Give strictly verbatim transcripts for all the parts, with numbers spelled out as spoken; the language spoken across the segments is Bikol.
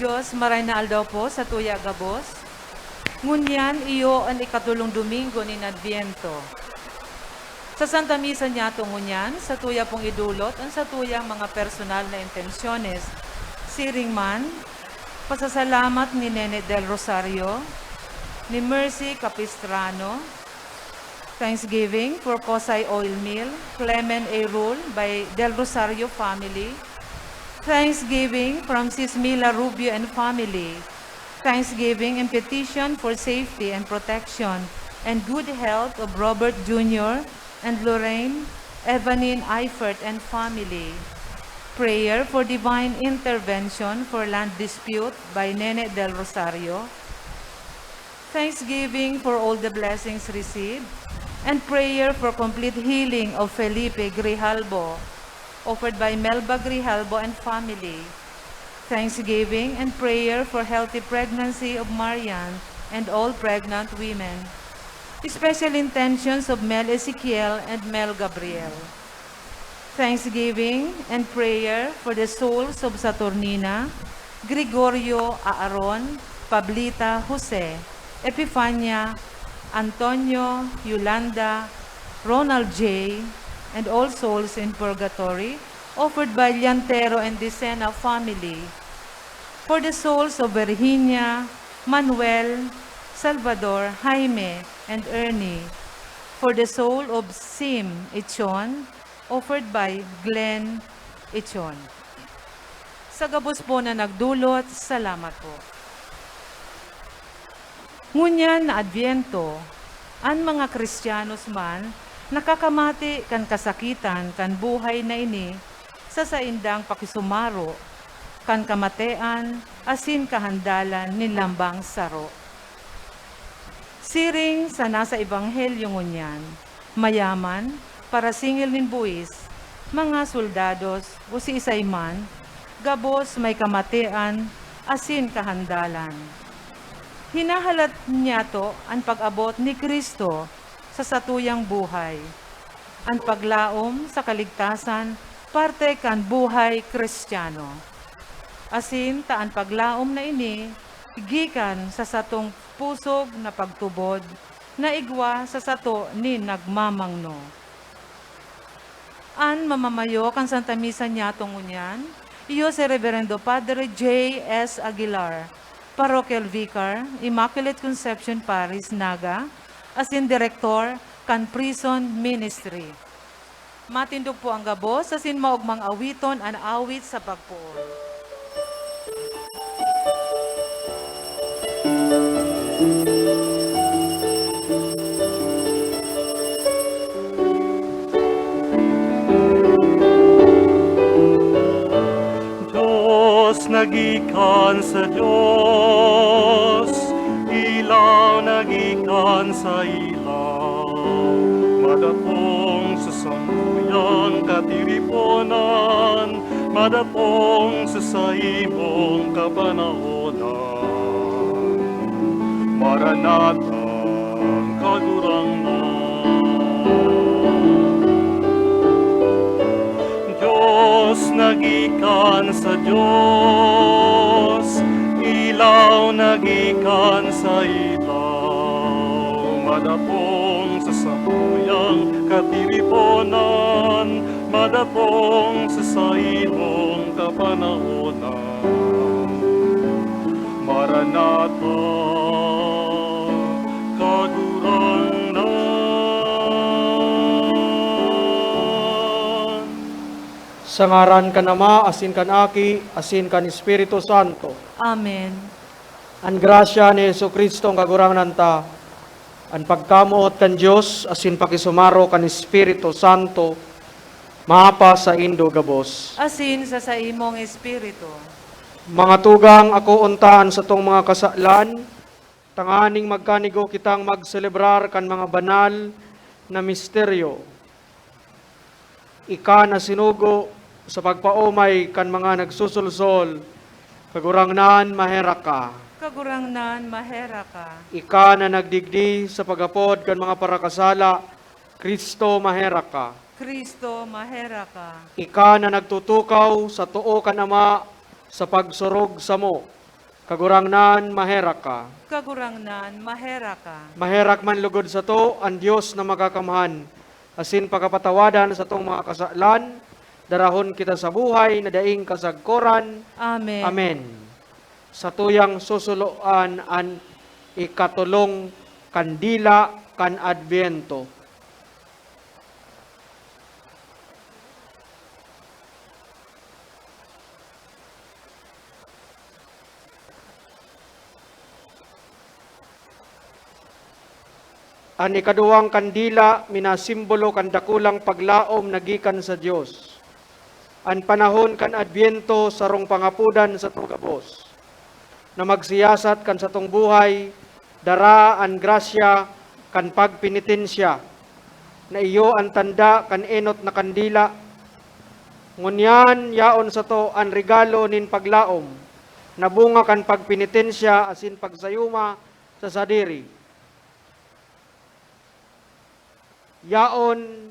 Dios, maray na aldaw po sa tuya gabos. Ngunyan, iyo an ikatolong Domingo nin Adviento. Sa Santa Misa niyato ngunyan, sa tuya pong idolot an sa tuyang mga personal na intensyones. Siring man, pasasalamat ni Nene Del Rosario, ni Mercy Capistrano, Thanksgiving for Kosay Oil Mill, Clement A. Rule by Del Rosario family. Thanksgiving from Sis Mila Rubio and family. Thanksgiving and petition for safety and protection and good health of Robert Junior and Lorraine Evanine Eifert and family. Prayer for divine intervention for land dispute by Nene Del Rosario. Thanksgiving for all the blessings received, and prayer for complete healing of Felipe Grijalbo, offered by Melba Grijalbo and family. Thanksgiving and prayer for healthy pregnancy of Marian and all pregnant women. Special intentions of Mel Ezekiel and Mel Gabriel. Thanksgiving and prayer for the souls of Saturnina, Gregorio, Aaron, Pablita, Jose, Epifania, Antonio, Yolanda, Ronald J., and all souls in purgatory, offered by Llantero and Dicena family. For the souls of Virginia, Manuel, Salvador, Jaime, and Ernie. For the soul of Sim Echon, offered by Glenn Echon. Sa gabos po na nagdulot, salamat po. Ngunyan na Adviento, an mga Kristiyanos man nakakamati kan kasakitan kan buhay na ini sa saindang pakisumaro kan kamatean asin kahandalan nin lambang saro. Siring sa nasa Ebanghelyo ngunyan, mayaman, parasingil nin buhis, mga soldados o siisay man, gabos may kamatean asin kahandalan. Hinahalat niyato an pag-abot ni Cristo sa satuyang buhay. An paglaom sa kaligtasan parte kan buhay Kristiyano. Asin ta an paglaom na ini gikan sa satong pusog na pagtubod na igwa sa sato nin nagmamangno. An mamamayo kan Santa Misa niyato ngunyan, iyo si Reverendo Padre J S Aguilar, Parochial Vicar, Immaculate Conception Parish, Naga, asin Direktor kan Prison Ministry. Matindog po ang gabos, asin maogmang awiton an awit sa pagpoon. Dios na gikan sa Dios, ilaw na gikan sa ilaw, madatong sa samuyang katiriponan, madatong sa saimong kapanahonan. Maranatha, Kagurangnan. Dios na gikan sa Dios, ilaw na gikan sa ilaw, madatong sa samuyang katiriponan, madatong sa saimong kapanahonan. Maranatha, Kagurangnan. Sa ngaran kan Ama, asin kan Aki, asin kan Espiritu Santo. Amen. An grasya ni Jesu-Cristo, an Kagurangnan ta, an pagkamoot kan Dios, asin pakisumaro kan Espiritu Santo, mapasaindo gabos. Asin sa saimong espiritu. Mga tugang, akoon ta an satong mga kasalan, tanganing magkanigo kitang magselebrar kan mga banal na misteryo. Ika na sinugo sa pagpaomay kan mga nagsusolsol, Kagurangnan, maherak ka. Kagurangnan, maherak ka. Ika na nagdigdi sa pag-apod kan mga parakasala, Cristo, maherak ka. Cristo, maherak ka. Ika na nagtutukaw sa too kan Ama sa pagsurog samo, Kagurangnan, maherak ka. Kagurangnan, maherak ka. Maherak man lugod sato an Dios na Makakamhan, asin pakapatawadan satong mga kasalan, darahon kita sa buhay na daing kasagkoran. Amen. Amen. Satuyang susuloan an ikatolong kandila kan Adbyento. An ikaduwang kandila minasimbolo kan dakulang paglaom na gikan sa Dios. An panahon kan Adbyento sarong pangapodan sato gabos, na magsiyasat kan satong buhay, dara an grasya kan pagpenitensya, na iyo an tanda kan enot na kandila. Ngunyan, yaon sato an regalo nin paglaom na bunga kan pagpenitensya asin pagsayuma sa sadiri. Yaon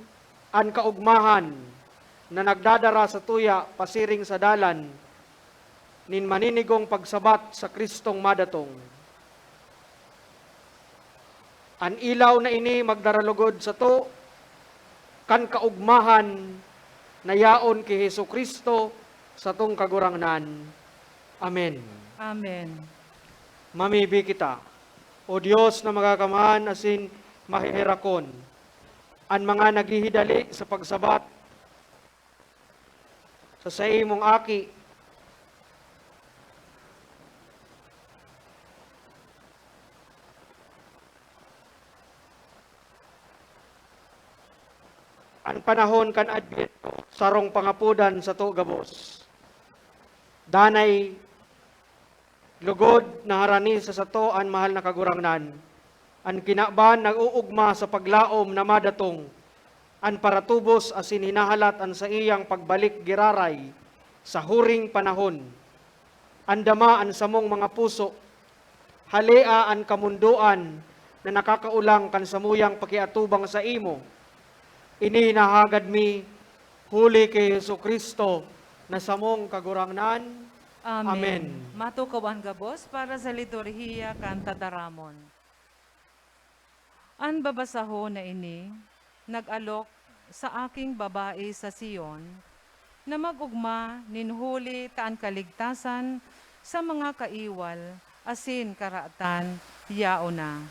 an kaogmahan na nagdadara sa tuya pasiring sa dalan nin maninigong pagsabat sa Cristong madatong. An ilaw na ini magdaralugod sato kan kaogmahan na yaon ki Jesu-Cristo, satong Kagurangnan. Amen. Amen. Mamibi kita. O Dios na Makakamhan asin Maheherakon, an mga naghihidali sa pagsabat sa saimong Aki, an panahon kan Adbyento, sarong pangapodan sato gabos. Danay lugod na harani sa sato an mahal na Kagurangnan. An kinaban nag-oogma sa paglaom na madatong an paratubos asin hinahalat an saiyang pagbalik giraray sa huring panahon. Andama an samong mga puso, halea an kamondoan na nakakaolang kan samuyang pakiatubang saimo. Ini hinahagad mi huli ki Jesu-Cristo na samong Kagurangnan. Amen. Amen. Matukaw an gabos para sa liturhiya kan tataramon. An babasahon na ini nag-alok sa aking babae sa Sion, na mag-ogma nin huli ta an kaligtasan sa mga kaiwal asin karatan yaon na.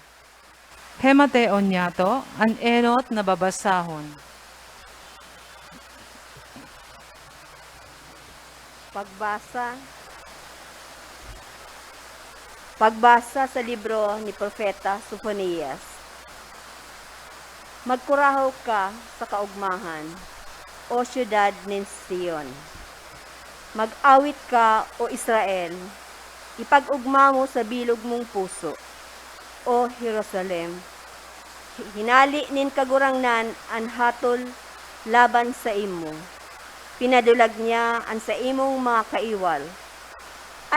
Hemateon niyato an enot na babasahon. Pagbasa. Pagbasa sa libro ni Propeta Sofonias. Magkurahaw ka sa kaogmahan, O syudad nin Sion. Mag-awit ka, O Israel, ipag-ogma mo sa bilog mong puso, O Jerusalem. Hinale nin Kagurangnan an hatol laban saimo. Pinadulag niya an saimong mga kaiwal.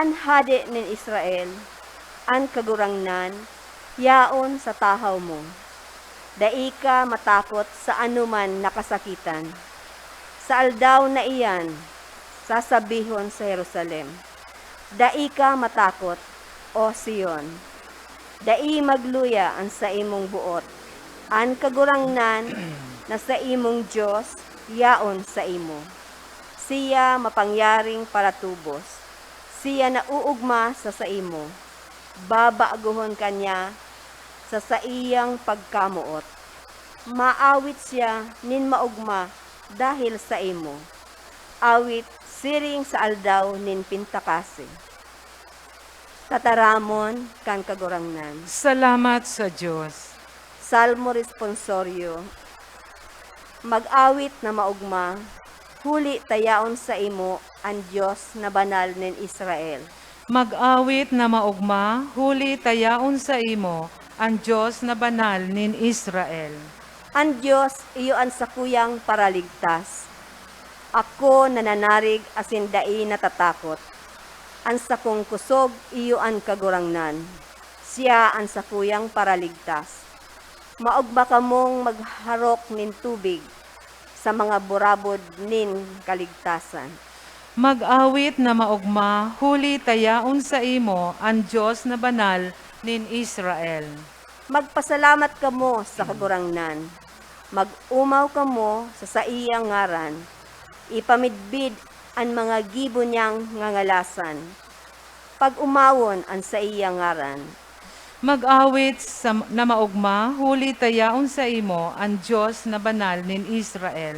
An Hade nin Israel, an Kagurangnan, yaon sa tahaw mo. Dai ka matakot sa anoman na kasakitan. Sa aldaw na iyan, sasabihon sa Jerusalem, "Dai ka matakot, O Sion. Dai magluya an saimong boot. An Kagurangnan na saimong Dios yaon saimo. Siya mapangyaring paratubos. Siya naoogma sa saimo. Babagohon ka niya sa saiyang pagkamoot. Maawit siya nin maogma dahil saimo. Awit siring sa aldaw nin pintakasi." Tataramon kan Kagurangnan. Salamat sa Dios. Salmo Responsorio. Mag-awit na maogma, huli ta yaon saimo an Dios na banal nin Israel. Mag-awit na maogma, huli ta yaon saimo an Dios na banal nin Israel. An Dios iyo an sakuyang paraligtas. Ako nananarig asin dai natatakot. An sakong kusog iyo an Kagurangnan. Siya an sakuyang paraligtas. Maogma kamong magharok nin tubig sa mga burabod nin kaligtasan. Mag-awit na maogma, huli ta yaon saimo an Dios na banal nin Israel. Magpasalamat kamo sa Kagurangnan. Mag-omaw kamo sa saiyang ngaran. Ipamidbid an mga gibo niyang ngangalasan. Pag-omawon an saiyang ngaran. Mag-awit sa, na maogma, huli ta yaon saimo an Dios na banal nin Israel.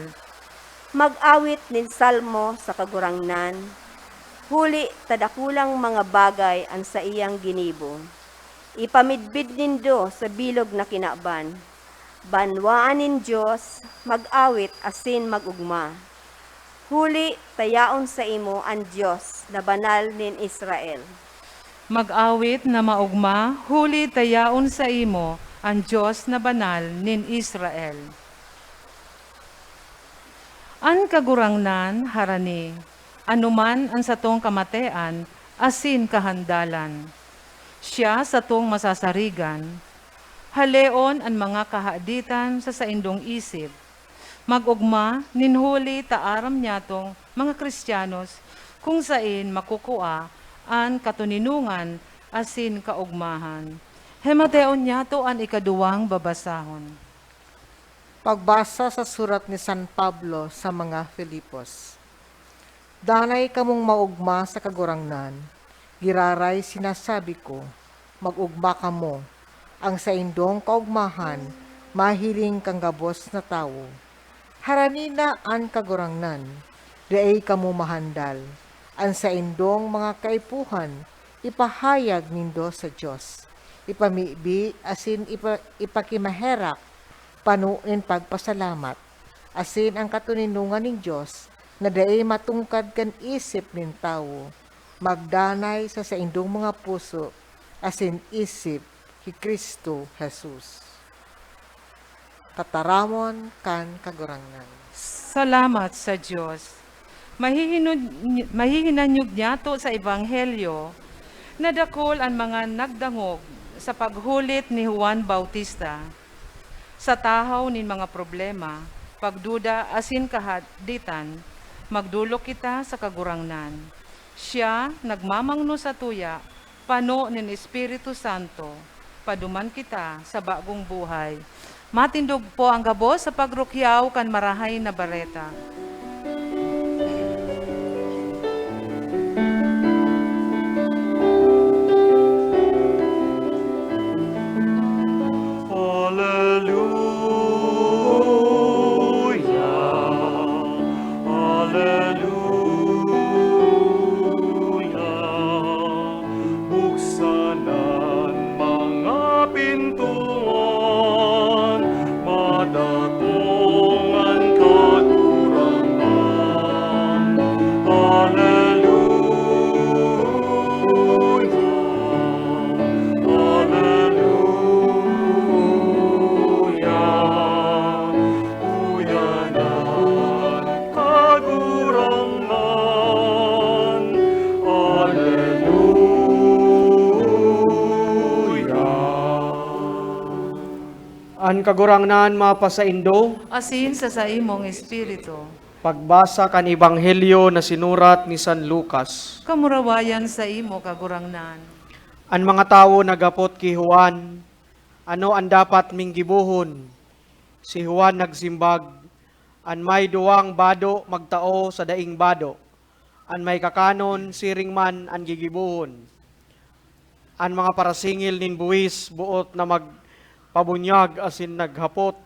Mag-awit nin salmo sa Kagurangnan, huli ta dakulang mga bagay an saiyang ginibo. Ipamidbid nindo sa bilog na kinaban. Banwaan nin Dios, mag-awit asin mag-ogma. Huli ta yaon saimo an Dios na banal nin Israel. Mag-awit na maogma, huli ta yaon saimo an Dios na banal nin Israel. An Kagurangnan harani, anoman an satong kamatean asin kahandalan. Siya satong masasarigan. Haleon an mga kahaditan sa saindong isip. Mag-ogma nin huli ta aram nyatong mga Kristiyanos kung saen makukua an katoninongan asin kaogmahan. Hemateon nyato an ikaduwang babasahon. Pagbasa sa surat ni San Pablo sa mga Filipos. Danay kamong maogma sa Kagurangnan. Giraray sinasabi ko, mag-ogma kamo. Ang saindong kaogmahan mahiling kan gabos na tawo. Harani na an Kagurangnan, dai kamo mahandal. An saindong mga kaipuhan, ipahayag nindo sa Dios. Ipamibi asin ipa-, ipakimaherak, pano nin pagpasalamat. Asin an katoninongan nin Dios na dai matungkad kan isip nin tawo, magdanay sa saindong mga puso asin isip ki Cristo Jesus. Tataramon kan Kagurangnan. Salamat sa Dios. Mahihinud-, mahihinanyog nyato sa Ebanghelyo na dakul an mga nagdangog sa paghulit ni Juan Bautista. Sa tahaw nin mga problema, pagduda asin kahaditan, magdolok kita sa Kagurangnan. Siya nagmamangno satuya pano nin Espiritu Santo, paduman kita sa bagong buhay. Matindog po ang gabos sa pagrukyaw kan Marahay na Bareta. Aleluya, aleluya. Buksan an mga pintoan, madatong an Kagurangnan. Aleluya, aleluya. Uya na Kagurangnan. Aleluya. An Kagurangnan mapasaindo. Asin sa saimong espiritu. Pagbasa kan Ebanghelyo na sinurat ni San Lucas. Kamurawayan saimo, Kagurangnan. An mga tawo naghapot ki Juan, "Ano an dapat ming gibohon?" Si Juan nagsimbag, "An may duwang bado magtao sa daing bado, an may kakanon siring man an gigibohon." An mga parasingil nin buhis boot na magpabunyag asin naghapot,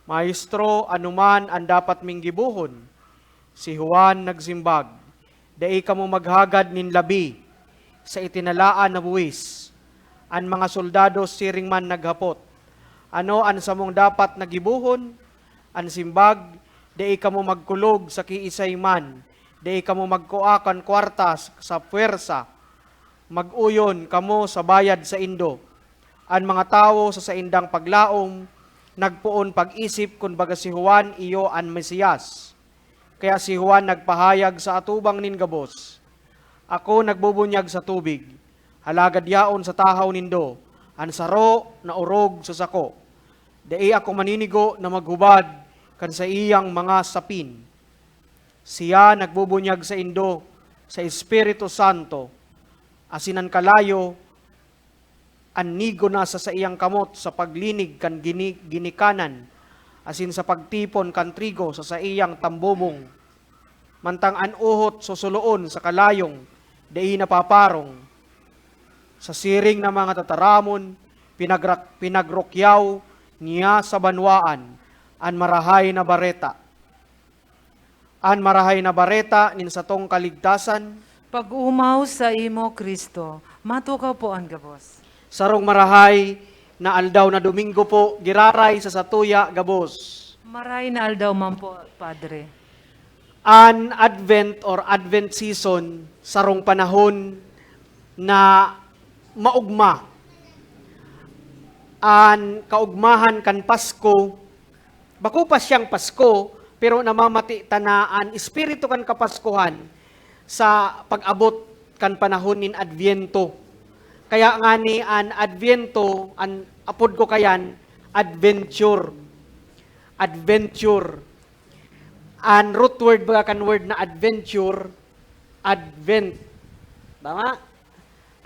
"Maestro, ano man an dapat ming gibohon?" Si Juan nagsimbag, "Dai kamo maghagad nin labi sa itinalaan na buhis." An mga soldados siring man naghapot, "Ano an samong dapat na gibohon?" An simbag, "Dai kamo magkulog sa kiisay man, dai kamo magkua kan kwarta sa pwersa. Mag-oyon kamo sa bayad saindo." An mga tawo sa saindang paglaom nagpoon pag-isip kun baga si Juan iyo an Mesias. Kaya si Juan nagpahayag sa atubang nin gabos, "Ako nagbubunyag sa tubig, alagad yaon sa tahaw nindo an saro na orog sa sako. Dai ako maninigo na maghubad kan saiyang mga sapin." Siya nagbubunyag saindo sa Espiritu Santo, asin an kalayo, an nigo na sa saiyang kamot sa paglinig kan gini-, ginikanan, asin sa pagtipon kan trigo sa saiyang tambobong. Mantang an uhot susuloon sa kalayong dai napaparong. Sa siring na mga tataramon, pinagrak-, pinagrukyaw niya sa banwaan an Marahay na Bareta. An Marahay na Bareta nin satong kaligtasan. Pag-omaw saimo, Cristo. Matukaw po an gabos. Sarong marahay na aldaw na Domingo po, giraray sa satuya gabos. Marahay na aldaw man po, Padre. An Advent or Advent season, sarong panahon na maugma. An kaugmahan kan Pasko, bako pa siyang Pasko, pero namamati ta na an espiritu kan Kapaskuhan sa pag-abot kan panahon nin Adviento. Kaya ngani an Adviento, an apod ko kayan, adventure. Adventure. An root word baga kan word na adventure, advent. Tama?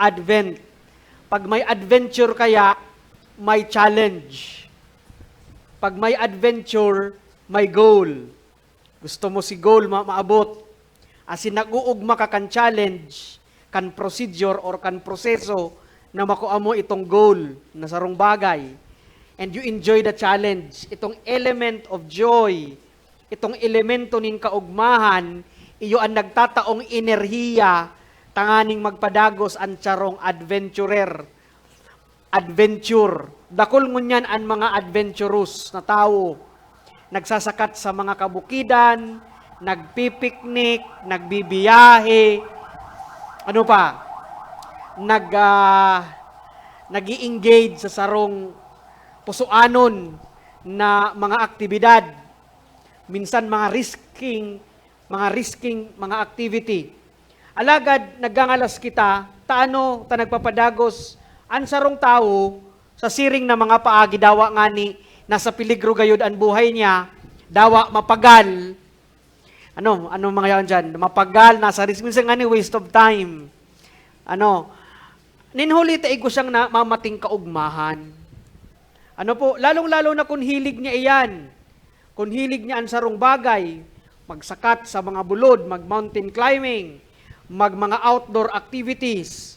Advent. Pag may adventure kaya, may challenge. Pag may adventure, may goal. Gusto mo si goal ma-, maabot. Asin nag-uugma ka kan challenge, kan procedure or kan proseso na makua mo itong goal na sarong bagay. And you enjoy the challenge. Itong element of joy, itong elemento nin kaugmahan, iyo an nagtataong enerhiya tanganing magpadagos an charong adventurer. Adventure. Dakul ngunyan an mga adventurous na tawo. Nagsasakat sa mga kabukidan, nagpipiknik, nagbibiyahe, ano pa? Nag, ah, nag-i-engage sa sarong pusoanon na mga aktibidad. Minsan mga risking, mga risking, mga activity. Alagad nagangalas kita, ta ano, ta nagpapadagos an sarong tawo sa siring na mga paagi, dawa ngani nasa peligro gayod an buhay niya, dawa mapagal. Ano, ano mga yaon diyan? Mapagal, nasa risk. Minsan ngani, waste of time. Ano, nin huli ta igwa siyang namamating kaugmahan. Ano po, lalong-lalo na kung hilig niya iyan. Kung hilig niya an sarong bagay, magsakat sa mga bulod, mag-mountain climbing, mag mga outdoor activities,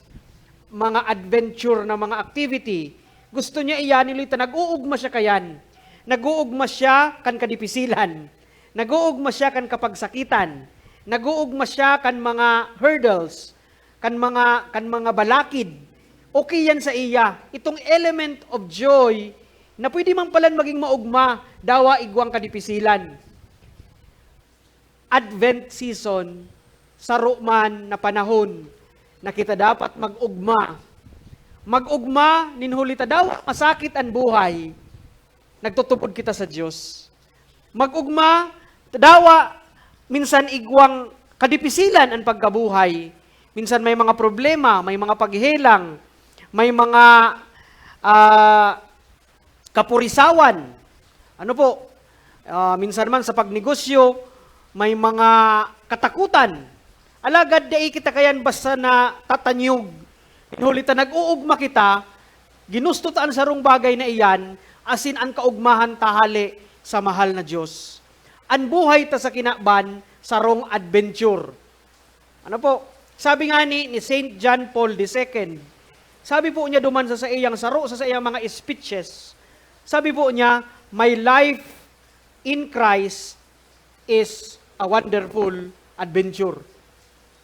mga adventure na mga activity, gusto niya iyan, iloy ta nag-uugma siya kayan. Nag-uugma siya kan kadipisilan. Nag-uugma siya kan kapagsakitan. Nag-uugma siya kan mga hurdles, kan mga, kan mga balakid. Okay yan sa iya. Itong element of joy na pwede man palan maging maugma, dawa igwang kadipisilan. Advent season, saro man na panahon na kita dapat mag-ugma. Mag-ugma, nin huli ta dawa masakit an buhay, nagtutubod kita sa Dios. Mag-ugma, dawa, minsan igwang kadipisilan an pagkabuhay. Minsan may mga problema, may mga paghelang, may mga, ah, kapurisawan. Ano po? Ah, minsan man sa pagnegosyo, may mga katakutan. Alagad dai kita kayan basta natatanyog. Huli ta nag-uugma kita, ginusto ta an sarong bagay na iyan, asin an kaugmahan ta hale sa mahal na Dios. An buhay ta sa kinaban, sarong adventure. Ano po? Sabi nga ni, ni Saint John Paul the Second, sabi po niya duman sa saiyang saro, sa saiyang mga speeches, sabi po niya, "My life in Christ is a wonderful adventure."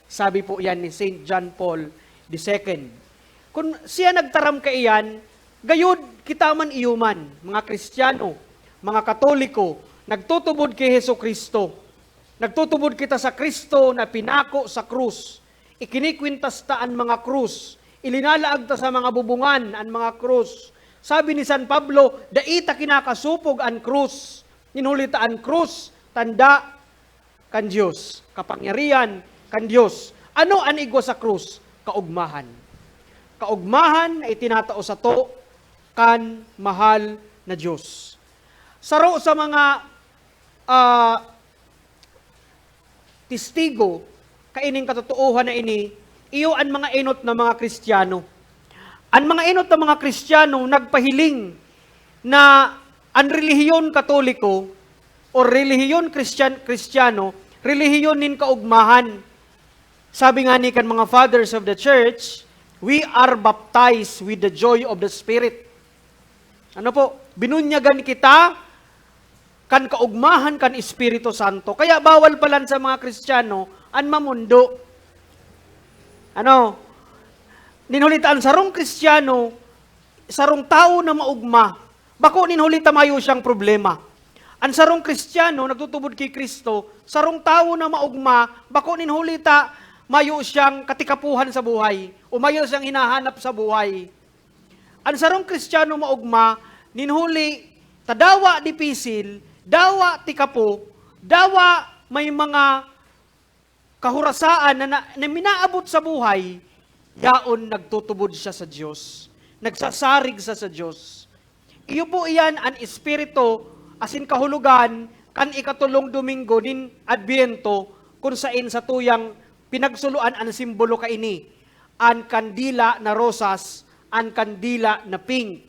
Sabi po yan ni Saint John Paul the Second. Kung siya nagtaram kaiyan, gayod kita man iyo man, mga Kristiyano, mga Katoliko, nagtutubod ki Jesu-Cristo. Nagtutubod kita sa Cristo na pinako sa krus. Ikinikwintas ta an mga krus. Ilinalaag ta sa mga bubungan an mga krus. Sabi ni San Pablo, "Dai ta kinakasopog an krus." Nin huli ta an krus, tanda kan Dios, kapangyarihan kan Dios. Ano an igwa sa krus? Kaugmahan. Kaugmahan na itinatao sato kan mahal na Dios. Saro sa mga, ah, testigo kaining katotoohan na ini, iyo an mga enot na mga Kristiyano. An mga enot na mga Kristiyano nagpahiling na an relihiyon Katoliko o relihiyon Kristiyan-, Kristiyano, relihiyon nin kaugmahan. Sabi nga ni kan mga fathers of the church, "We are baptized with the joy of the Spirit." Ano po? Binunyagan kita kan kaugmahan kan Espiritu Santo. Kaya bawal palan sa mga Kristiyano an mamundo. Ano? Nin huli ta an sarong Kristiyano, sarong tawo na maugma. Bako nin huli ta mayo siyang problema. An sarong Kristiyano nagtutubod ki Cristo, sarong tawo na maugma, bako nin huli ta mayo siyang katikapohan sa buhay o mayo siyang hinahanap sa buhay. An sarong Kristiyano maugma, nin huli ta dawa dipisil, dawa tikapo, dawa may mga kahurasaan na, na, na minaabot sa buhay, yaon nagtutubod siya sa Diyos, nagsasarig sa, sa Diyos. Iyo po iyan an espiritu asin kahulogan kan ikatolong Domingo nin Adbyento, kun saen sa tuyang pinagsoloan an simbolo kaini, an kandila na rosas, an kandila na pink.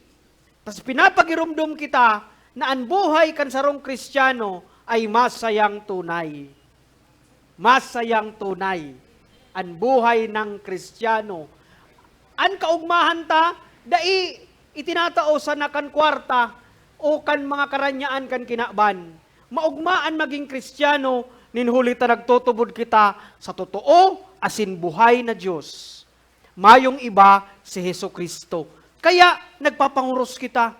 Tas pinapagiromdom kita na an buhay kan sarong Kristiyano ay masayang tunay. Masayang tunay an buhay ng Kristiyano. An kaugmahan ta, dai itinatao sana kan kwarta o kan mga karanyaan kan kinaban. Maugma an magin Kristiyano, nin huli ta nagtutubod kita sa totoo asin buhay na Diyos. Mayong iba si Jesu-Cristo. Kaya nagpapangoros kita.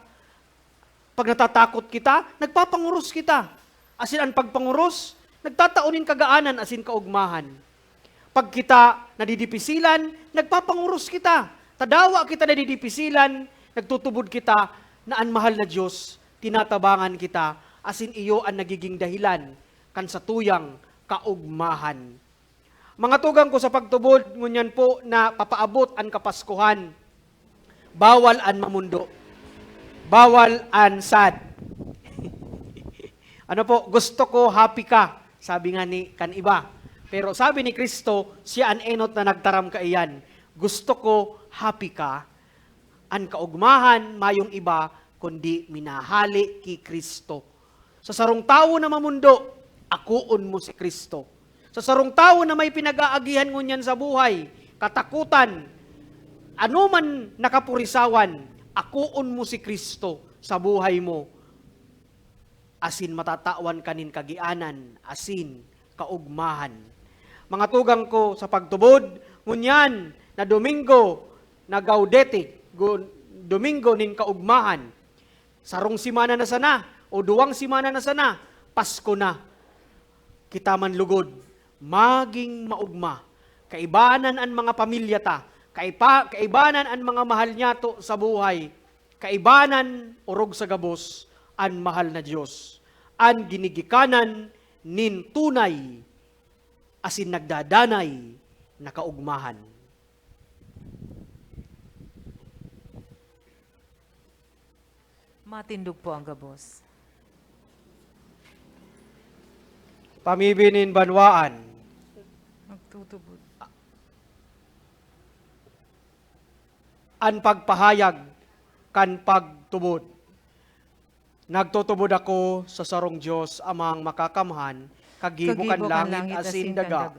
Pag natatakot kita, nagpapangoros kita. Asin an pagpangoros, nagtatao nin kagaanan asin kaugmahan. Pag kita nadidipisilan, nagpapangoros kita. Ta dawa kita nadidipisilan, nagtutubod kita na an mahal na Diyos, tinatabangan kita, asin iyo an nagiging dahilan kan satuyang kaugmahan. Mga tugang ko sa pagtubod, ngunyan po na papaabot an Kapaskuhan, bawal an mamundo. Bawal an sad. Ano po, "Gusto ko happy ka," sabi nga ni kan iba. Pero sabi ni Cristo, siya an enot na nagtaram kaiyan, "Gusto ko happy ka." An kaugmahan, mayong iba kundi minahale ki Cristo. Sa sarong tawo na mamundo, akoon mo si Cristo. Sa sarong tawo na may pinag-aagihan ngunyan sa buhay, katakutan, anoman na kapurisawan, akoon mo si Cristo sa buhay mo, asin matatawan ka nin kagianan asin kaugmahan. Mga tugang ko sa pagtubod, ngunyan na Domingo na Gaudete, gu-, Domingo nin Kaugmahan, sarong semana na sana o duwang semana na sana, Pasko na. Kita man lugod, maging maugma. Kaibanan an mga pamilya ta, kaipa-, kaibanan an mga mahal nyato sa buhay, kaibanan orog sa gabos an mahal na Diyos, an ginigikanan nin tunay asin nagdadanay na kaugmahan. Matindog po ang gabos. Pamibi nin banwaan. Magtutubod. An pagpahayag kan pagtubod. Nagtutubod ako sa sarong Dios, Amang Makakamhan, kagibo kan langit asin daga.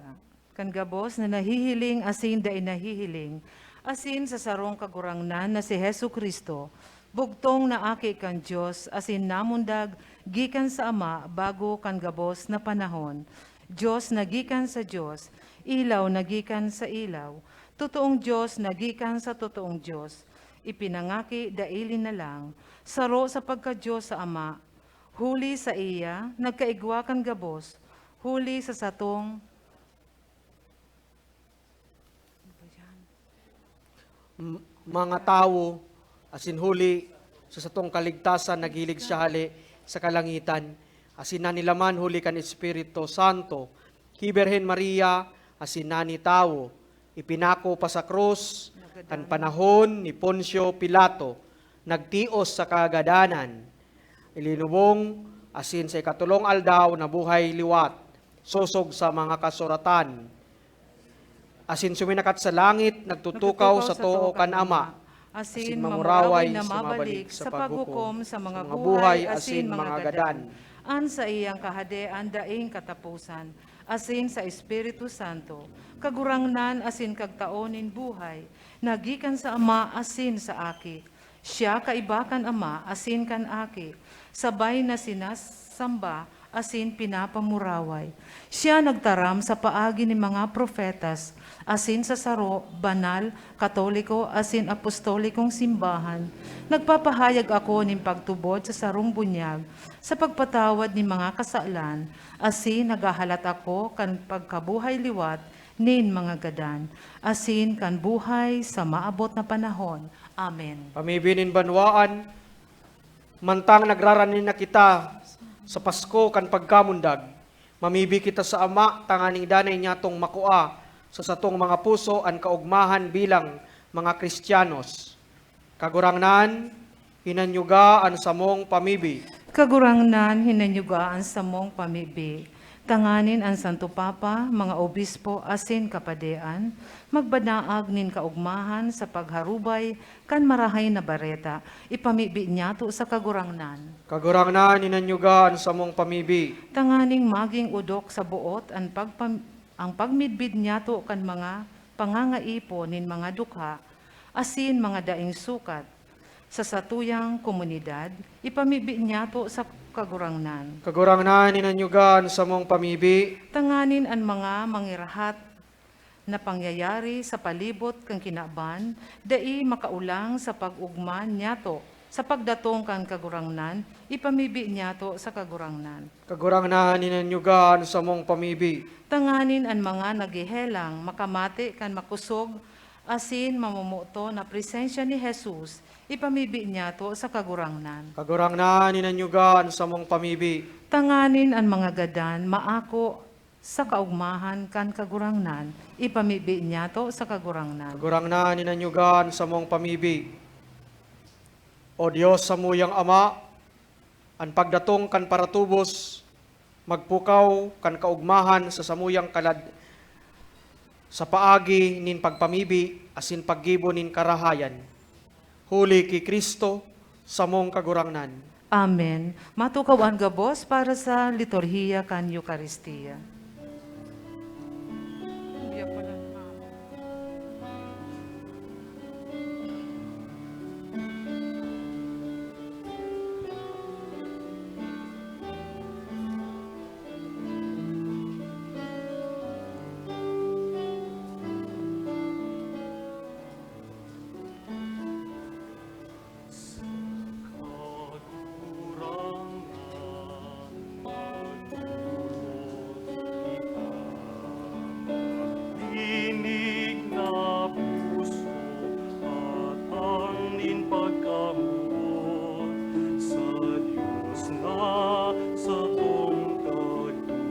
Kan gabos na nahihiling asin dai nahihiling, asin sa sarong Kagurangnan na si Jesu-Cristo, bugtong na Aki kan Dios asin namundag gikan sa Ama bago kan gabos na panahon. Dios na gikan sa Dios, ilaw na gikan sa ilaw, totoong Dios na gikan sa totoong Dios, ipinangaki daili na lang, saro sa pagka-Dios sa Ama, huli saiya nagkaigwa kan gabos, huli sa satong M-, mga tawo, asin huli sa satong kaligtasan, naghilig siya hale sa kalangitan, asin nanilaman huli kan Espiritu Santo, ki Birhen Maria, asin nani tawo, ipinako pa sa krus, kan panahon ni Poncio Pilato, nagtios sa kagadanan, ilinubong, asin sa ikatolong aldaw nabuhay liwat. sosog sa mga kasuratan, asin suminakat sa langit, nagtutukaw sa too kan Ama, asin mamuraway na mabalik sa paghukom sa mga buhay asin mga gadan. An saiyang kahadean daing kataposan, asin sa Espiritu Santo, Kagurangnan asin Kagtao nin buhay, na gikan sa Ama asin sa Aki. Siya kaiba kan Ama asin kan Aki, sabay na sinasamba asin pinapamuraway. Siya nagtaram sa paagi nin mga propetas, asin sa saro, banal, katoliko, asin apostolikong simbahan. Nagpapahayag ako nin pagtubod sa sarong bunyag, sa pagpatawad nin mga kasalan, asin naghahalat ako kan pagkabuhay liwat nin mga gadan, asin kan buhay sa maabot na panahon. Amen. Pamibi nin banwaan, mantang nagrarani na kita sa Pasko kan pagkamundag, mamibi kita sa Ama tanganing danay niyatong makua sa satong mga puso an kaogmahan bilang mga Kristiyanos. Kagurangnan, hinanyuga an samong pamibi. Kagurangnan, hinanyuga an samong pamibi. Tanganing an Santo Papa, mga obispo asin kapadean, magbanaag nin kaogmahan sa pagharubay kan Marahay na Bareta, ipamibi niyato sa Kagurangnan. Kagurangnan, hinanyuga an samong pamibi. Tanganing magin odok sa boot an pagpam-, ang pagmidbid niyato kan mga pangangaipo nin mga dukha asin mga daing sukat sa satuyang komunidad, ipamibi niyato sa Kagurangnan. Kagurangnan, hinanyuga an samong pamibi. Tanganing an mga mangirahat na pangyayari sa palibot kan kinaban, dai makaolang sa pag-ogma niyato sa pagdatong kan Kagurangnan, ipamibi niyato sa Kagurangnan. Kagurangnan, hinanyuga an samong pamibi. Tanganing an mga naghehelang makamate kan makosog asin mamomoton na presensya ni Jesus, ipamibi niyato sa Kagurangnan. Kagurangnan, hinanyuga an samong pamibi. Tanganing an mga gadan maako sa kaogmahan kan Kagurangnan, ipamibi niyato sa Kagurangnan. Kagurangnan, hinanyuga an samong pamibi. O Dios, samuyang Ama, an pagdatong kan paratubos, magpukaw kan kaogmahan sa samuyang kalad sa paagi nin pagpamibi asin paggibo nin karahayan. Huli ki Cristo, samong Kagurangnan. Amen. Matukaw an gabos para sa liturhiya kan Eukaristia. Dinig na puso at ang nin pagkamoot sa Dios na satong Kagurangnan.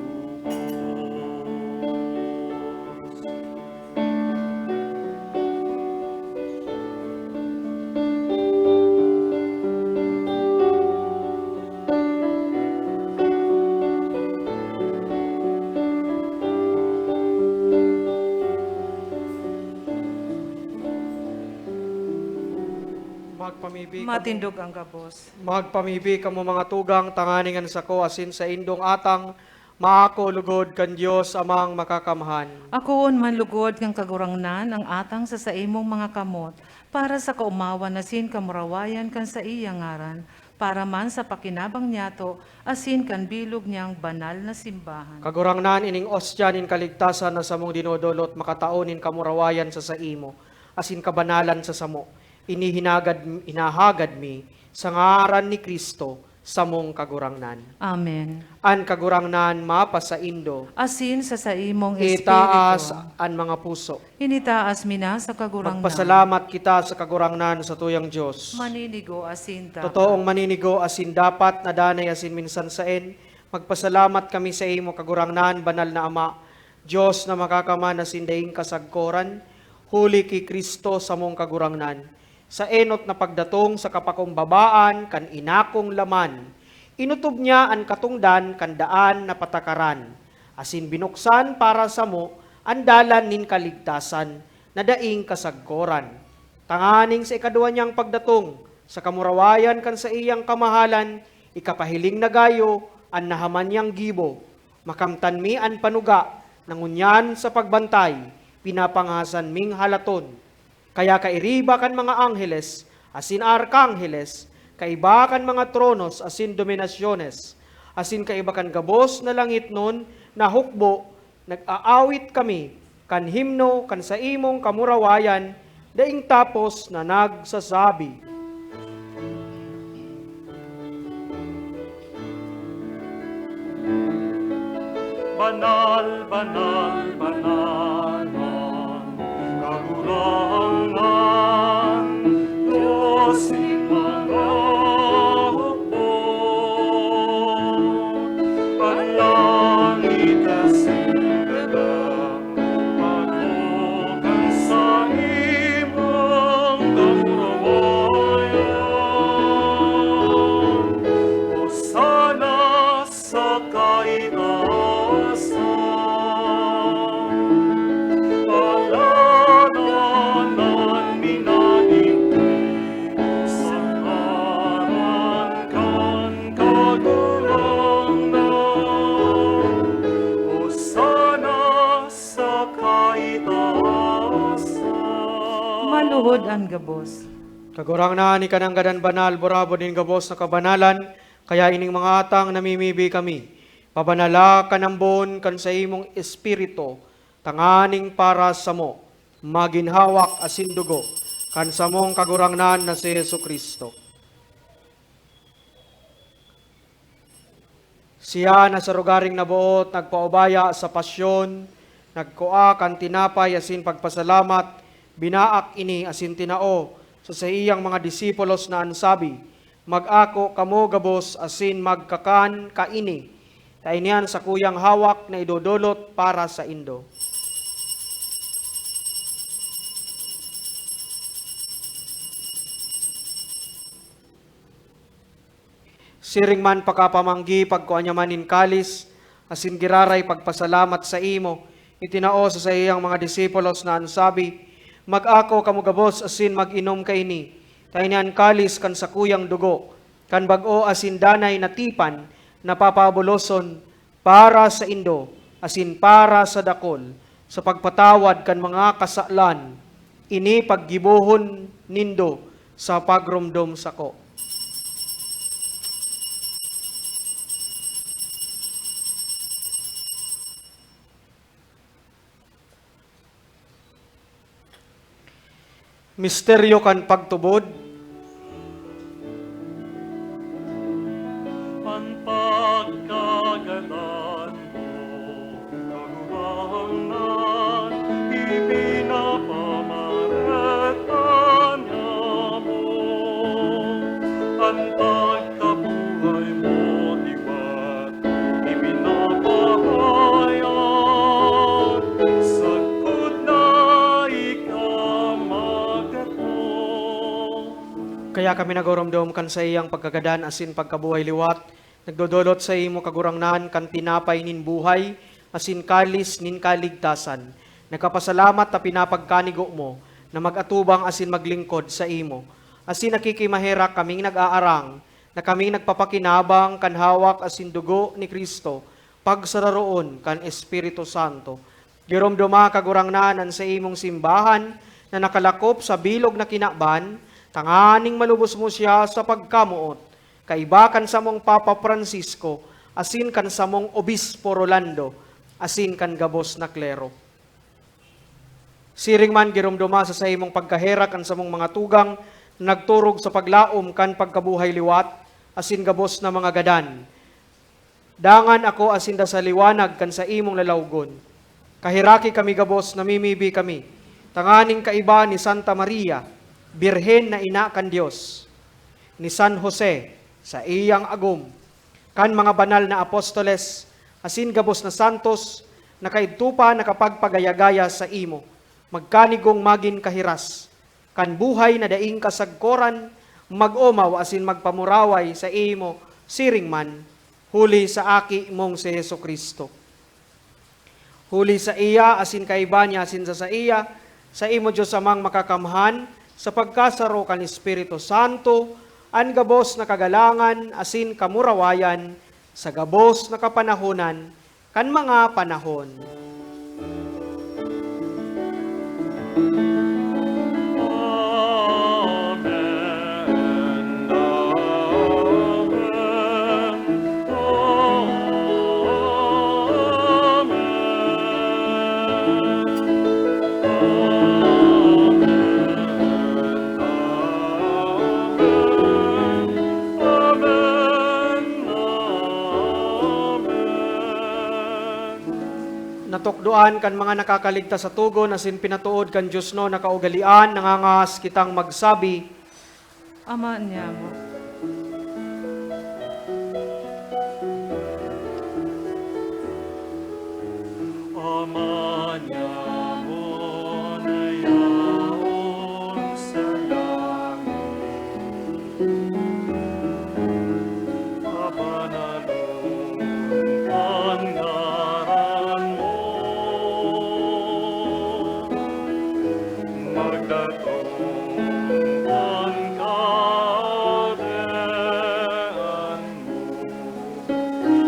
Magpamibi kamo. Matindog ang gabos. Magpamibi kamo, mga tugang, tanganing an sako asin saindong atang maako lugod kan Dios Amang Makakamhan. Akoon man lugod kan Kagurangnan ang atang sa saimong mga kamot, para sa kaomawan asin kamurawayan kan saiyang ngaran, para man sa pakinabang niyato asin kan bilog niyang banal na simbahan. Kagurangnan, ining ostya nin kaligtasan na samong dinodolot makatao nin kamurawayan sa saimo, asin kabanalan sa samo. Ini hinagad, hinahagad mi sa ngaran ni Cristo, samong Kagurangnan. Amen. An Kagurangnan mapasaindo. Asin sa saimong espiritu. Itaas an mga puso. Initaas mi na sa Kagurangnan. Magpasalamat kita sa Kagurangnan, satuyang Dios. Maninigo asin dapat. Totoong maninigo asin dapat na danay asin minsan saen, magpasalamat kami saimo, Kagurangnan, banal na Ama, Dios na makakamhan asin daing kasagkoran, huli ki Cristo, samong Kagurangnan. Sa enot na pagdatong sa kapakumbabaan kan inakong laman, inotob niya an katongdan kan daan na patakaran, asin binuksan para samo an dalan nin kaligtasan na daing kasagkoran, tanganing sa ikaduwa niyang pagdatong, sa kamurawayan kan saiyang kamahalan, ikapahiling na gayo an nahaman niyang gibo. Makamtan mi an panuga na ngunyan sa pagbantay, pinapangahasan ming halaton. Kaya kairiba kan mga angheles asin arkangheles, kaiba kan mga tronos asin dominasyones, asin kaiba kan gabos na langitnon na hukbo, nag-aawit kami kan himno kan saimong kamurawayan, daing tapos na nagsasabi, "Banal, banal, banal an Kagurangnan, Dios nin mga hukbo. An langit asin daga, pagbukan sa imong kamurawayan. Hosana sa kaitaasan. Palalanan an minadigdi sa ngaran kan Kagurangnan. Hosana sa kaitaasan." Maluhod an gabos. Kagurangnan, ika nanggad an banal, burabod nin gabos na kabanalan, kaya ining mga atang namimibi kami, pabanala kan ambon kan saimong Espiritu, tanganing para samo, magin hawak asin dugo kan samong Kagurangnan na si Jesu-Cristo. Siya na sa rogaring naboot nagpaubaya sa pasyon, nagkua kan tinapay asin pagpasalamat, binaak ini asin tinao sa saiyang mga disipulos na an sabi, "Mag-ako kamo gabos asin magkakan kaini, ta ini an sakuyang hawak na idodolot para saindo." Siring man pakapamanggi, pagkua niya man nin kalis, asin giraray pagpasalamat saimo, itinao sa saiyang mga disipulos na an sabi, "Mag-ako kamo gabos asin mag-inom kaini, ta ini an kalis kan sakuyang dugo, kan bag-o asin danay na tipan na papaabuloson para saindo asin para sa dakul sa pagpatawad kan mga kasalan. Ini paggibohon nindo sa pagromdom sako." Misteryo kan pagtubod. An pagkagadan mo, Kagurangnan, ipinapamareta niamo. An pagkabuhay mo, liwat, ipinapahayag, sagkod na ika magdatong. Kaya kami nagoromdom kan saiyang pagkagadan asin pagkabuhay liwat, nagdodolot saimo, Kagurangnan, kan tinapay nin buhay asin kalis nin kaligtasan. Nagpapasalamat ta pinapagkanigo mo na mag-atubang asin maglingkod saimo. Asin nakikimaherak kaming nag-aarang na kami nagpapakinabang kan hawak asin dugo ni Cristo, pagsararoon kan Espiritu Santo. Giromdoma, Kagurangnan, an saimong simbahan na nakalakop sa bilog na kinaban, tanganing malubos mo siya sa pagkamoot, kaiba kan samong Papa Francisco, asin kan samong Obispo Rolando, asin kan gabos na klero. Siring man, giromdoma sa saimong pagkaherak an samong mga tugang na nagturog sa paglaom kan pagkabuhay liwat asin gabos na mga gadan. Dangan ako asin da sa liwanag kan saimong lalawgon. Kaheraki kami gabos, namimibi kami, tanganing kaiba ni Santa Maria, Birhen na Ina kan Dios, ni San Jose, saiyang agom, kan mga banal na apostoles, asin gabos na santos na kaidto pa nakapagpagaya-gaya saimo, magkanigong magin kahiras kan buhay na daing kasagkoran, mag-omaw asin magpamuraway saimo siring man, huli sa Aki mong si Jesu-Cristo. Huli saiya asin kaiba niya asin sa saiya, saimo, Dios Amang Makakamhan, sa pagkasaro kan Espiritu Santo, an gabos na kagalangan asin kamurawayan sa gabos na kapanahonan kan mga panahon. Amen. Amen. Amen. Amen. Amen. Amen. Natukdoan kan mga nakakaligtas sa togon asin pinatood kan diosnon na kaugalean, nangangahas kitang magsabi, Ama niamo. Ama niamo na yaon sa langit, pabanalon an ngaran mo, magdatong an kahadean mo,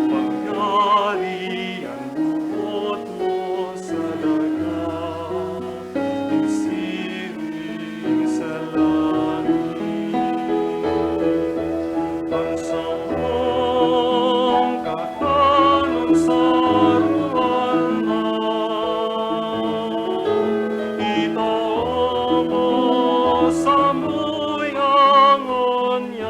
mangyari an boot mo sa daga, siring sa langit. An samong kakanon sa aroaldaw, itao mo samo ngunyan,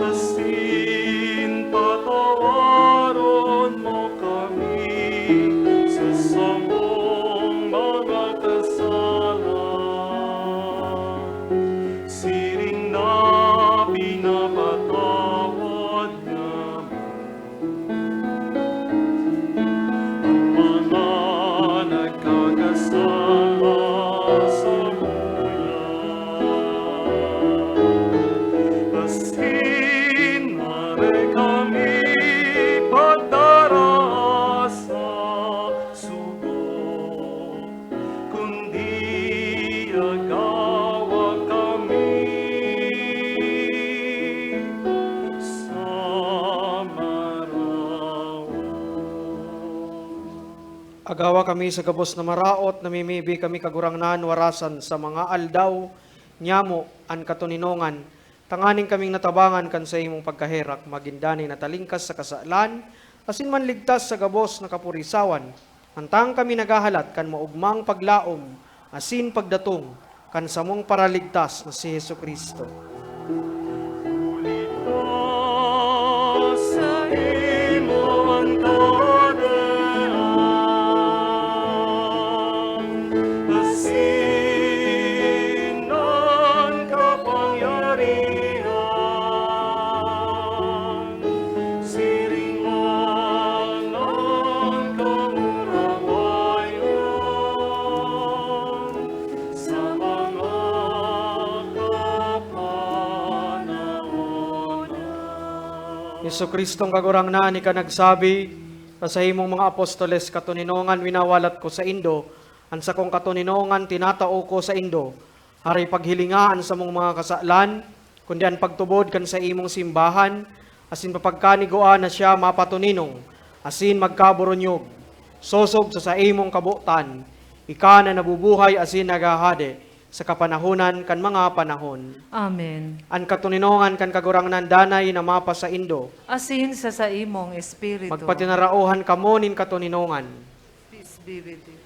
asin patawaron mo kami sa samong mga kasalan, siring na pinapatawad namon an mga nagkakasala samuya, asin dai kami pagdara sa sugot, kundi agawa kami sa maraot. Agawa kami sa gabos na maraot, namimibi kami, Kagurangnan, warasan sa mga aldaw nyamo an katoninongan, tanganing kaming natabangan kan saimong pagkaherak, magin danay na talingkas sa kasalan, asin manligtas sa gabos na kapurisawan, mantang kami naghahalat kan maogmang paglaom asin pagdatong kan samong Paraligtas na si Jesu-Cristo. Huli ta saimo an kahadean, asin an kapangyarihan, siring man an kamurawayan sa mga kapanahonan. Jesu-Cristong Kagurangnan, ika nagsabi, sa saimong mga apostoles, "Katoninongan winawalat ko saindo, an sakong katoninongan tinatao ko saindo." Aray paghilinga an samong mga kasalan, kundi an pagtubod kan saimong simbahan, asin papagkanigua na siya mapatoninong asin magkaburunyog, sosog sa saimong kabotan, ika na nabubuhay asin naghahade sa kapanahonan kan mga panahon. Amen. An katoninongan kan Kagurangnan danay na mapasaindo. Asin sa saimong espiritu. Magpatinaraohan kamo nin katoninongan. Peace be with you.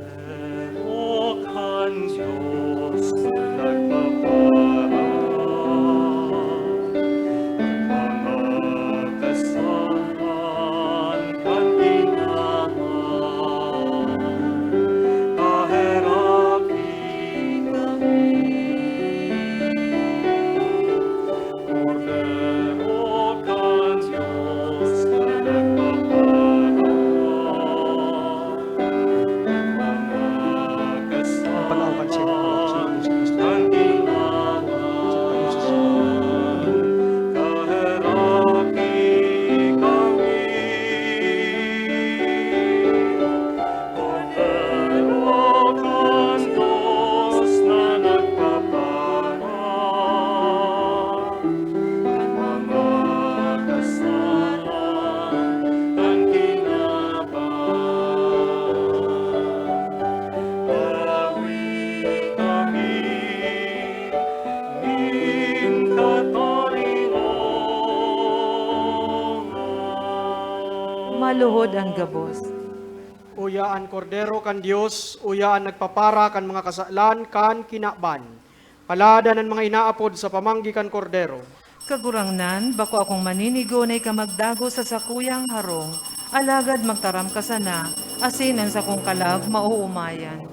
Kordero kan Dios na nagpaparang mga kasalan kan Tinamay, paheraki Maluhod an gabos. Uya an Kordero kan Dios, uya an nagpapara kan mga kasalan kan kinaban. Paladan an mga inaapod sa pamanggi kan Kordero. Kagurangnan, bako akong maninigo na ika magdagos sa sakuyang harong, alagad magtaram ka sana, asin an sakong kalag maoomayan.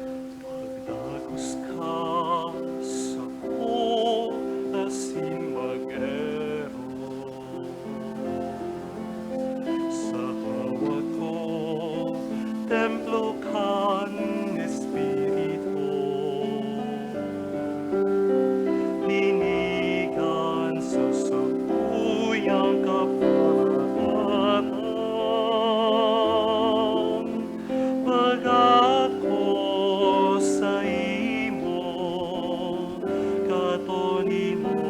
Magdagos ka sako asin mag-erok. Sa hawak ko, templo kan Espiritu. Linigan sa sakuyang kapagatan. Pag-ako saimo, katoninongan.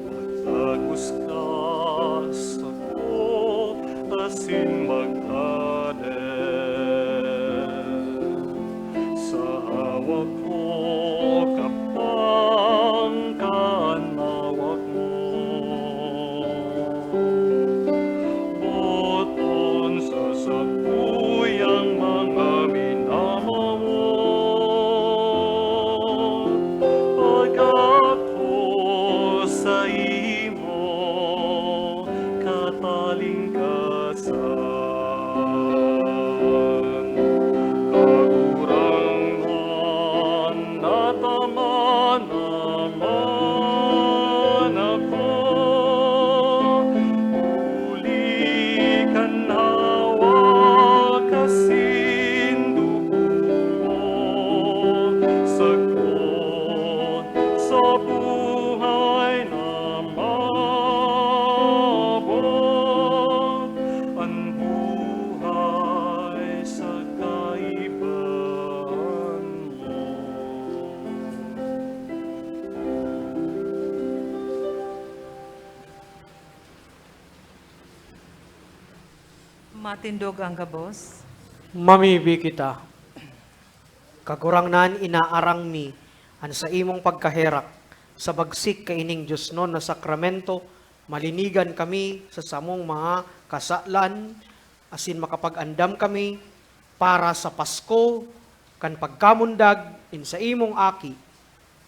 Magdagos ka sako asin mag-aden. Sa hawak ko, kapangkan hawak mo. Boton sa sakuyang mga minamawot. Pag-ako saimo, katalingkasan. Kagurangnan, natama naman ako, huli kan hawak asin dugo mo, sagkod sa buhay na maabot an buhay sa kaibahan mo. Matindog ang gabos. Mamibi kita. Kagurangnan, inaarang mi an saimong pagkaherak. Sa bagsik kaining diosnon na sakramento, malinigan kami sa samong mga kasalan, asin makapag-andam kami para sa Pasko kan pagkamundag nin saimong Aki,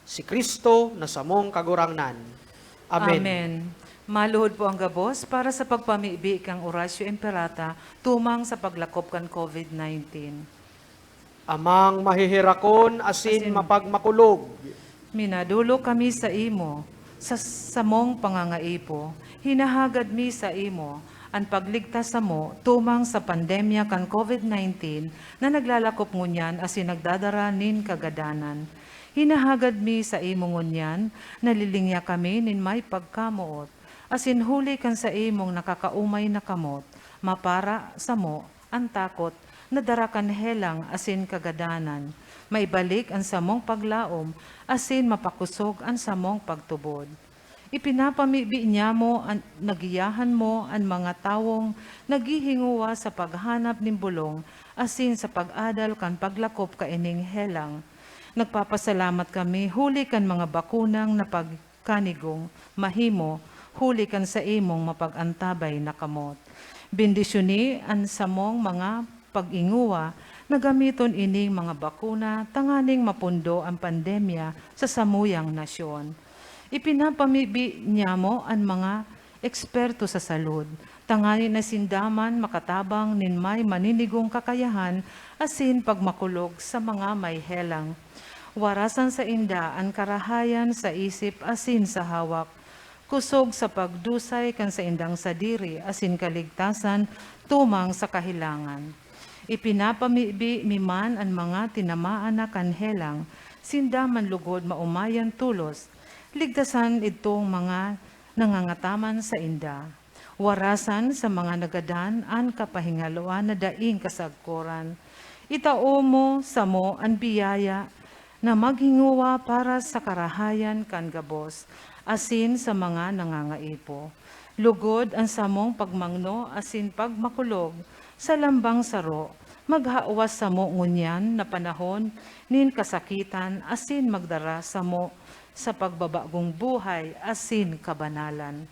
si Cristo na samong Kagurangnan. Amen. Amen. Maluhod po ang gabos para sa pagpamibi kan Oratio Imperata tumang sa paglakop kan COVID nineteen. Amang maheherakon asin Asin mapagmakulog. Minadolok kami saimo, sa samong pangangaipo, hinahagad mi saimo an pagligtas samo tumang sa pandemya kan COVID nineteen na naglalakop ngunyan asin nagdadara nin kagadanan. Hinahagad mi saimo ngunyan, nalilingya kami nin may pagkamoot, asin huli kan saimong nakakaomay na kamot, mapara samo an takot na dara kan helang asin kagadanan, maibalik an samong paglaom asin mapakosog an samong pagtubod. Ipinapamibi niamo an, na giyahan mo an mga tawong naghihingowa sa paghanap nin bolong asin sa pag-adal kan paglakop kaining helang. Nagpapasalamat kami huli kan mga bakunang napag- kanigong mahimo huli kan saimong mapag-antabay na kamot. Bendisyoni an samong mga pag-ingowa na gamiton ining mga bakuna tanganing mapundo an pandemya sa samuyang nasyon. Ipinapamibi niamo an mga eksperto sa salud, tanganing sinda man makatabang nin may maninigong kakayahan asin pagmakulog sa mga may helang. Warasan sainda an karahayan sa isip asin sa hawak, kosog sa pagdusay kan saindang sadiri asin kaligtasan tumang sa kahelangan. Ipinapamibi mi man an mga tinamaan na kan helang, sinda man lugod maomayan tolos. Ligtasan idtong mga nangangataman sainda. Warasan sa mga nagadan an kapahingaloan na daing kasagkoran. Itao mo samo an biyaya na maghingowa para sa karahayan kan gabos asin sa mga nangangaipo. Lugod an samong pagmangno asin pagmakulog sa lambang saro, maghawas samo ngunyan na panahon nin kasakitan asin magdara samo sa pagbabagong buhay asin kabanalan.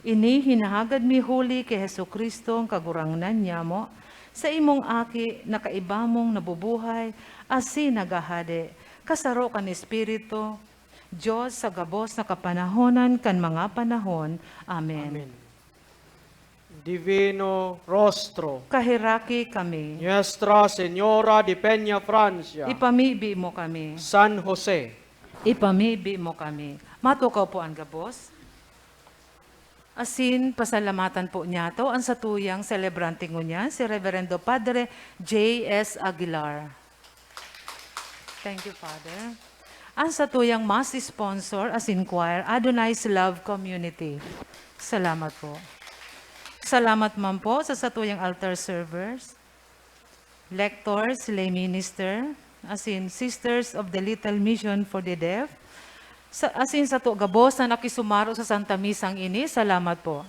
Ini hinahagad mi huli ki Jesu-Cristo, an Kagurangnan nyamo, sa imong Aki na kaiba mong nabubuhay asin naghahade, kasaro kan Espiritu, Dios sa gabos na kapanahonan kan mga panahon. Amen. Amen. Divino Rostro. Kaheraki kami. Nuestra Señora de Peña Francia. Ipamibi mo kami. San Jose. Ipamibi mo kami. Matukaw po an gabos. Asin, pasalamatan po niyato an satuyang selebrante ngunyan, si Reverendo Padre J S Aguilar. Thank you, Father. An satuyang mass sponsor asin choir, Adonai's Love Community. Salamat po. Salamat man po sa satuyang altar servers, lectors, lay minister, asin Sisters of the Little Mission for the Deaf, sa, asin sato gabos na nakisumaro sa Santa Misang ini, salamat po.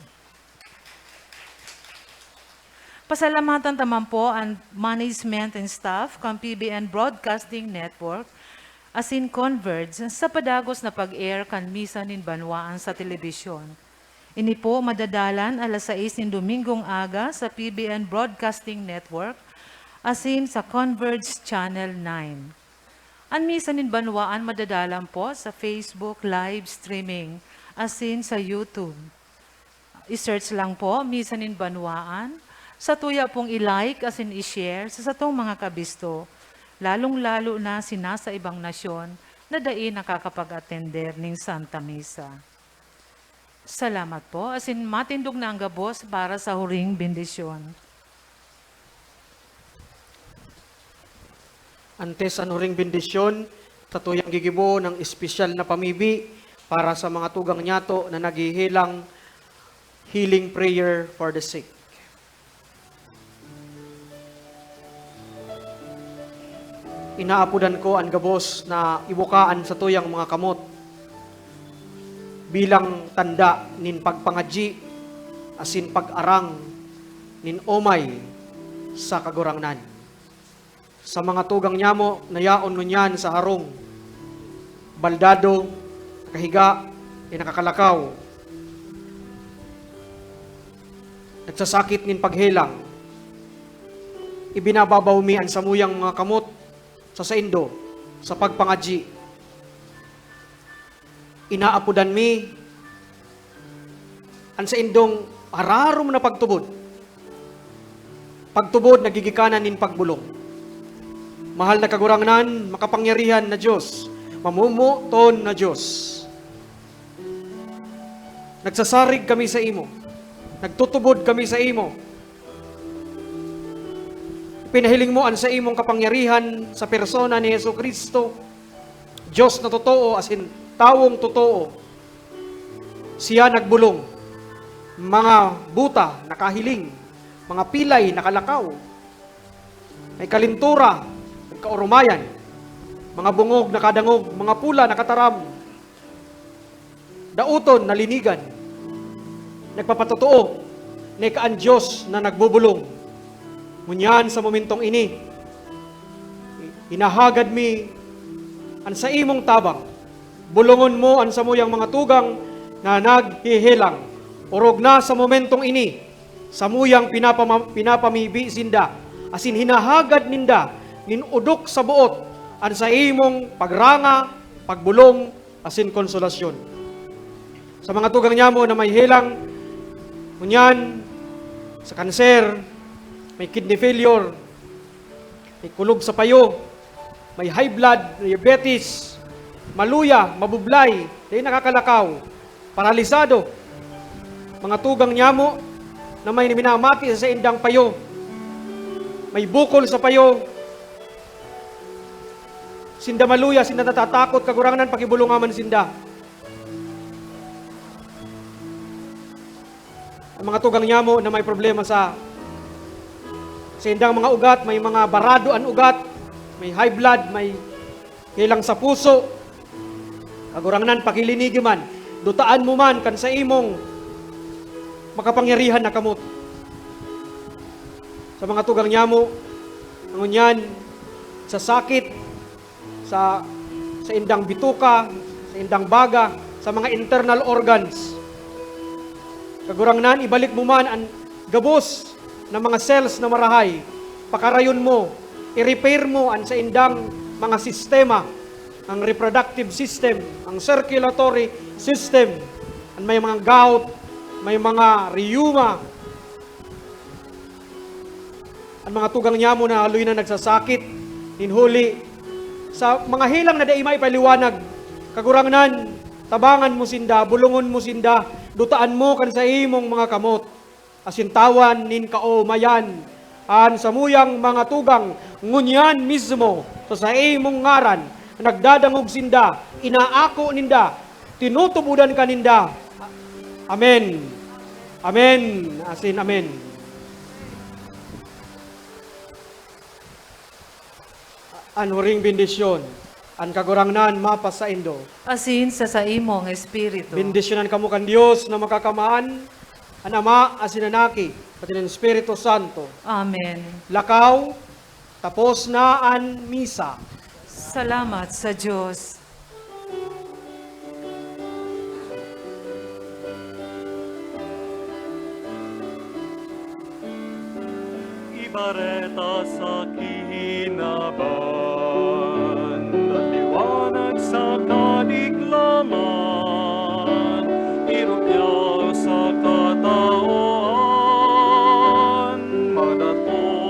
Pasalamatan ta man po an management and staff kan P B N Broadcasting Network asin Converge sa padagos na pag-air kan Misa nin Banwaan sa telebisyon. Ini po madadalan alas sais nin Domingong aga sa P B N Broadcasting Network asin sa Converge Channel nine. An Misa nin Banwaan madadalan po sa Facebook live streaming asin sa YouTube. I-search lang po, Misa nin Banwaan. Satuya pong i-like asin i-share sa satong mga kabisto, lalong-lalo na si nasa ibang nasyon na dai nakakapag-atender nin Santa Misa. Salamat po, asin matindog na an gabos para sa huring bendisyon. Antes an huring bendisyon, satuyang gigibohon an espesyal na pamibi para sa mga tugang nyato na naghehelang healing prayer for the sick. Inaapodan ko an gabos na ibuka an satuyang mga kamot bilang tanda nin pagpangadyi asin pag-arang nin omay sa Kagurangnan. Sa mga tugang nyamo na yaon ngunyan sa harong, baldado, nakahiga, asin nakakalakaw, nagsasakit nin paghelang, ibinababaw mi an samuyang mga kamot sa saindo sa pagpangadyi. Inaapodan mi an saindong ararom na pagtubod. Pagtubod na gigikanan nin pagbolong. Mahal na Kagurangnan, makapangyarihan na Dios, mamomoton na Dios. Nagsasarig kami sa imo. Nagtutubod kami sa imo. Pinahiling mo an saimong kapangyarihan sa persona ni Jesu-Cristo, Dios na totoo asin tawong totoo. Siya nagbolong. Mga buta nakahiling, mga pilay nakalakaw. May kalintura, nagkaoromayan. Mga bongog nakadangog, mga pula nakataram. Daoton nalinigan. Nagpapatotoo na ika an Dios na nagbobolong. Ngunyan sa momentong ini, hinahagad mi an saimong tabang. Bolongon mo an samuyang mga tugang na naghehelang. Orog na sa momentong ini, samuyang pinapama-, pinapamibi sinda, asin hinahagad ninda nin odok sa boot an saimong pagranga, pagbolong, asin konsolasyon. Sa mga tugang nyamo na may helang, ngunyan, sa kanser, may kidney failure, may kulog sa payo, may high blood, diabetes, maluya, mabublay, dai nakakalakaw, paralisado, mga tugang nyamo na may minamati sa saindang payo. may bukol sa payo. Sinda maluya, sinda natatakot, Kagurangnan, pakibolonga man sinda. Ang mga tugang nyamo na may problema sa, sa indang mga ugat, may mga barado an ugat, may high blood, may helang sa puso. Kagurangnan, pakilinigi man, dutaan mo man kan sa imong makapangyarihan na kamot. Sa mga tugang nyamo, ngunyan, sa sakit, sa, sa indang bituka, sa indang baga, sa mga internal organs. Kagurangnan, ibalik mo man an gabos na mga cells na marahay. Pakarayon mo, i-repair mo an sa indang mga sistema, ang reproductive system, ang circulatory system, an may mga gout, may mga rheuma, an mga tugang nyamo na haloy na nagsasakit, nin huli, sa mga helang na dai maipaliwanag, Kagurangnan, tabangan mo sinda, bolongon mo sinda, dutaan mo kan sa imong mga kamot, asin tawan nin kaomayan an samuyang mga tugang, ngunyan mismo, sa saimong ngaran, nagdadangog sinda, inaako ninda, tinutubodan ka ninda. Amen. Amen. Asin amen. An huring bendisyon, an Kagurangnan mapasaindo. Asin sa saimong espiritu. Bendisyonan kamo kan Dios na Makakamhan, an Ama, asin an Aki, pati an Espiritu Santo. Amen. Lakaw, tapos na an misa. Salamat sa Dios. Ibareta sa kinaban, at liwanag sa kadiglaman, irupyaw sa katawoan, madato